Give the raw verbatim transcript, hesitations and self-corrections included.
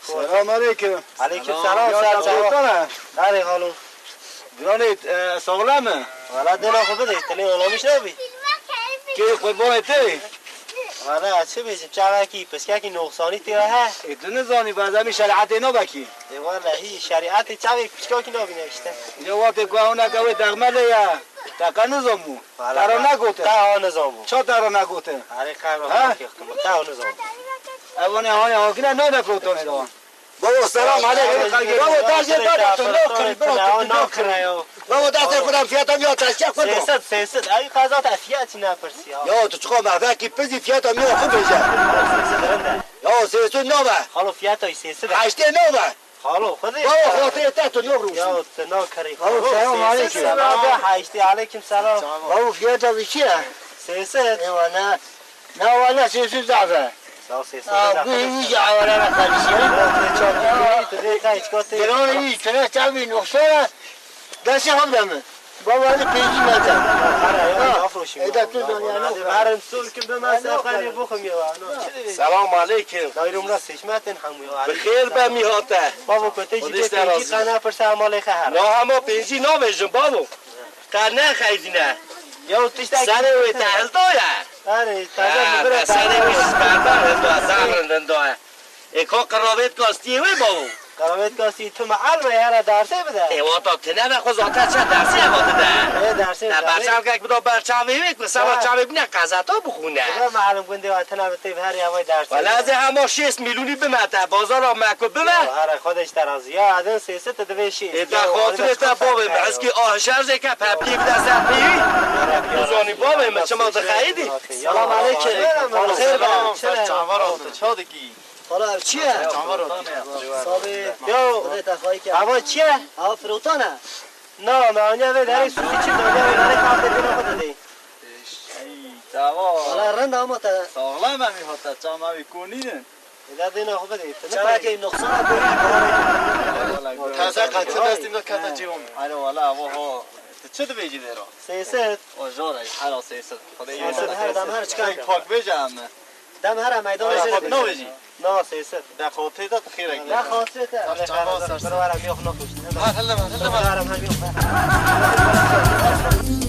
Selam aleyküm. Aleyküm selam, Ya, ser ya, çava. Sultan ha. Nerê xalo? Diranê, e, sağlam mı? Valla dina xwe bidê, tenê olamiş nabî. Kê qurbanê te? Valla çi bêjim, çavekî, piskekî noxsanî tê he. E, tu nizanî, bazemî şerîetê nabekî. E, valla hî şerîetê çavê piskakî nabîne işte. Ya wate ku ew neke wê texmelê ye. Te qe nizan bû. Valla Te ra ben negotin. Te ha nizan bû. Ça te ra negotin? Arê qe Ha? Te ha nizan bû. Ev ane haya hakine nayne protonê de wan. Babo, selam aleyküm. Babo, taşê baba, tu ne kırın, baba, tu ne kırın. Babo, da sen kuran fiyata bir ateş çek, babo. Sêsed, sêsed. Ay, qeza te fiyatî ne pirsiya. Ya, tu çıkma mehveki pizi fiyata mi yakın verecek. Sêsed rende. Ya, sêsed ne be? Xalo fiyata sêsed. Haşte ne be? Xalo, xwedê. Babo, xotê te tu ne vurursun. Ya, te ne kerî. Babo, selam aleyküm. Sêsed, selam. Haşte, aleyküm selam. Babo, fiyata bir şey ya. Sêsed. Eyvallah. Na wala sêsû zaf e. Sağ ol, sêsû Aa, zaf bu e. Hiç awara karışıyor. Giran iyi, tüne tabi nuksana. Desi hamle mi? Baba ne peyzi mete. Eda tu da yani. Herim sur kim be masa kare bukum ya. Selam aleyküm. Dairumla seçmetin hamu ya. Bi xêr be mîhate. Baba kötü Xwedê ji te peyzi razî. Kana pirsa malê xehar. Na hema peyzi nabêjim babo. Te nexeyidîne. Ya tiştekî Serê wê te hildaye. Erê, taze Ha, mi bira te serê wê ji berber hildaye, zerrin hildaye. Ê ka qiravêt kastiyê wê bavo. Qiravêt kastiyê tu me elme yara dersê bide. Ê wata tu nebe xwe zaten çe dersê eva dide. Ê dersê Te bide. Berçavkek bida berçavê wê ku seba Ha. Çavê bine qezeta bixûne. Bide me elim gundê wa tena bi tê bi her yavay dersê. Wala ez ê hema şêst milûnî bime te, bazara me ku bime. Ya, here xwe de ji te razî. Ya, edin sêsê te divê şî. Ê, te xatirê te bavê, me eskî ah şerjê ke pepkî bide ser pêwî. Tu zanî bavê, me çima dixeyidî? Selam aleyküm. Xêr be. Çavar ate, ça dikî? Xala ev çi ye? Çavar ate. Sabê. Yo. Xwedê te xayî ke. Ava çi ye? Ava firotan e. Na, me aniya vê derê sûsî çi, me aniya vê derê kartê bîna xwe didê. Ey, çavar. Wala rind ama te. Sağlam em hata, çama wî konînin. Eda dêna xwe bidê. Çarekê nuqsana koyî. Taze qetil destî min kete cîvan. Alo wala avo ho. Tu çi dibêjî dêro? Sêsed. O jor ey, hela sêsed. Sêsed her dem her çikan. Pak bêje em. Dem her meydan Pak jere. Navêjî. Na sêsed. De xotê de xêrek. De xotê de. Çavan ser. Wala yok nokuşt. Ha helle ha helle. Wala yok.